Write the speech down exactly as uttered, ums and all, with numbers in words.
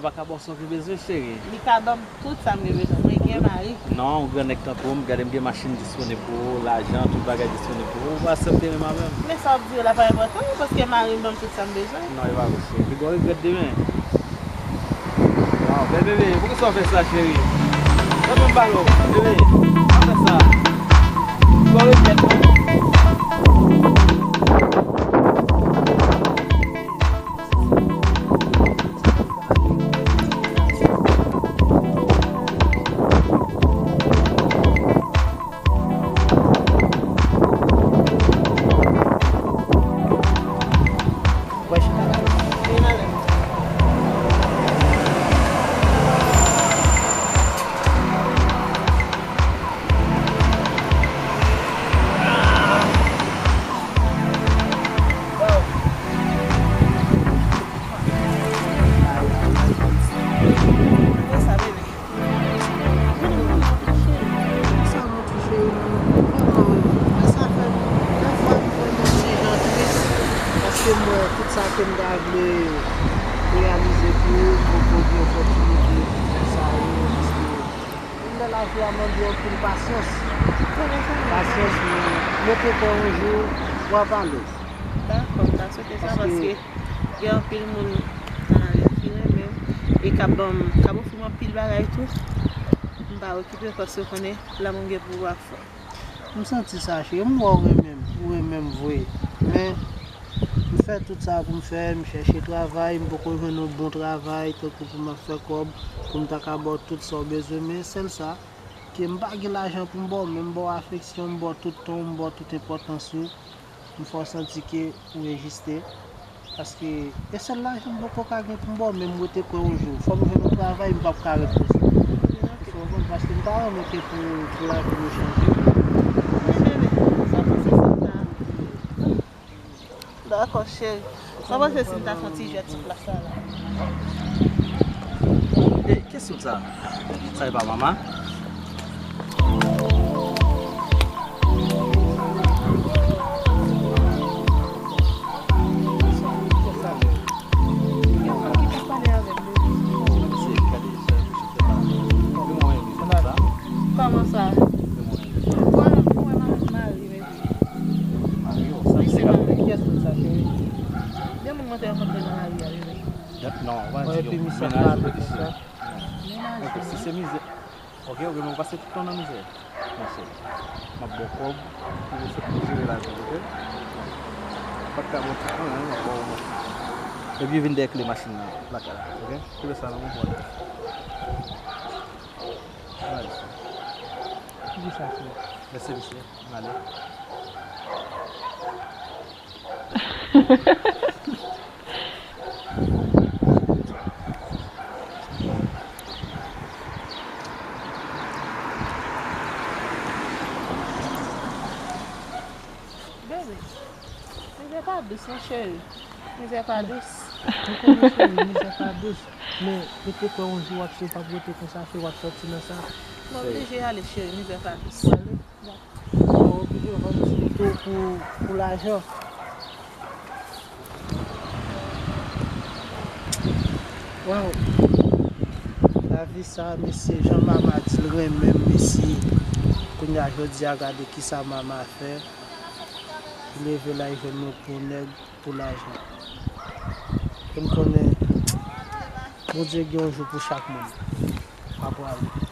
Pa ka ba w sa w gen bezwen, cheri. Li ka ban m tout sa m gen bezwen. Mwen gen mari. Non, yon gran nèg tankou w, m gade m gen machin disponib pou ou, lajan, tout bagay disponib pou ou. Ou pa aksepte menm avè m. Men sa w ap di yo la pa enpòtan, wi, paske mari m ban m tout sa m bezwen. Non, e pa vre, cheri. Pi gwo regrèt demen. Waw, bèl bebe, poukisa w fè sa, cheri? Lè mwen m pale w, bebe, pa fè sa. Pi gwo regrèt. Sa mwen touche, mwen. Kòman w ye? Mwen sa fè m, dèfwa m vrèman ti jan tris, paske m wè tout sa ke m ta vle reyalize pou ou, m poko gen opòtinite pou fè sa yo, paske m wè lavi a mande anpil pasyans. Pasyans, men mete kò yon jou, w a pale. Dakò, m ta swete sa, paske gen anpil moun nan lavi a ki renmen m e k ap ban m, k ap ofri m anpil bagay tou. M pa okipe paske w konnen lanmou gen pouvwa fò. M santi sa, cheri. M wè w renmen m, ou renmen m vre. Men, m fè tout sa pou m fè, m chèche travay, m poko jwenn yon bon travay, tankou pou m ap fè kòb, pou m ta ka ba w tout sa w bezwen. Men sèl sa, ke m pa gen lajan pou m ba w, men m ba w afeksyon, m ba w tout tan w, m ba w tout enpòtans ou. M fè w santi ke ou egziste. Paske e sèl lajan m poko ka gen pou m ba w, men m rete kwè yon jou. Fò m jwenn yon travay, m p ap ka ret konsa. Ou konprann? Paske m ta renmen ke pou, pou lavi nou chanje. Men bebe, sa w panse si m ta Dakò, cheri. Sa w panse si m ta fè yon ti jwèt sou plas la, la? E, kiyès moun sa? Sa e pa mama? Gen yon moun ki t ap pale avè m, bebe. Kòman sa? Mwen, mwen, mwen, mari, bebe. Mari w, sa se mari. Kiyès moun sa, cheri? De moun mwen te rankontre nan lari a, bebe. Non, w pa di yon mennaj ou te cheri. Mennaj ou. Si se mizè. Ok, ok, men w pase tout tan nan mizè. Monchè, m ap ba w kòb pou w jere lavi, ok? Pa t ka bon tout tan, non, m ap ba w, monchè. Epi vin dèyè kle machin nan, lakay la, ok? Kile sa nan men w pou w ale. Kisa se? Mèsi, mesye. M ale. Bebe, mizè pa dous non, cheri. Mizè pa dous. M konnen, cheri, mizè pa dous. Men, mete kwè yon jou w ap, si w p ap rete konsa, cheri, w ap sòti nan sa. M oblije ale, cheri, mizè pa dous. Ou oblije vann ti pito pou, pou lajan. Waw. Lavi sa, mesye, jan mama di l renmen m, mesye. Kounye a, jodi a, gade kisa mama fè. Li leve la, li jwenn yon bon nèg pou lajan. E m konnen Bondye gen yon jou pou chak moun. Pa pwale.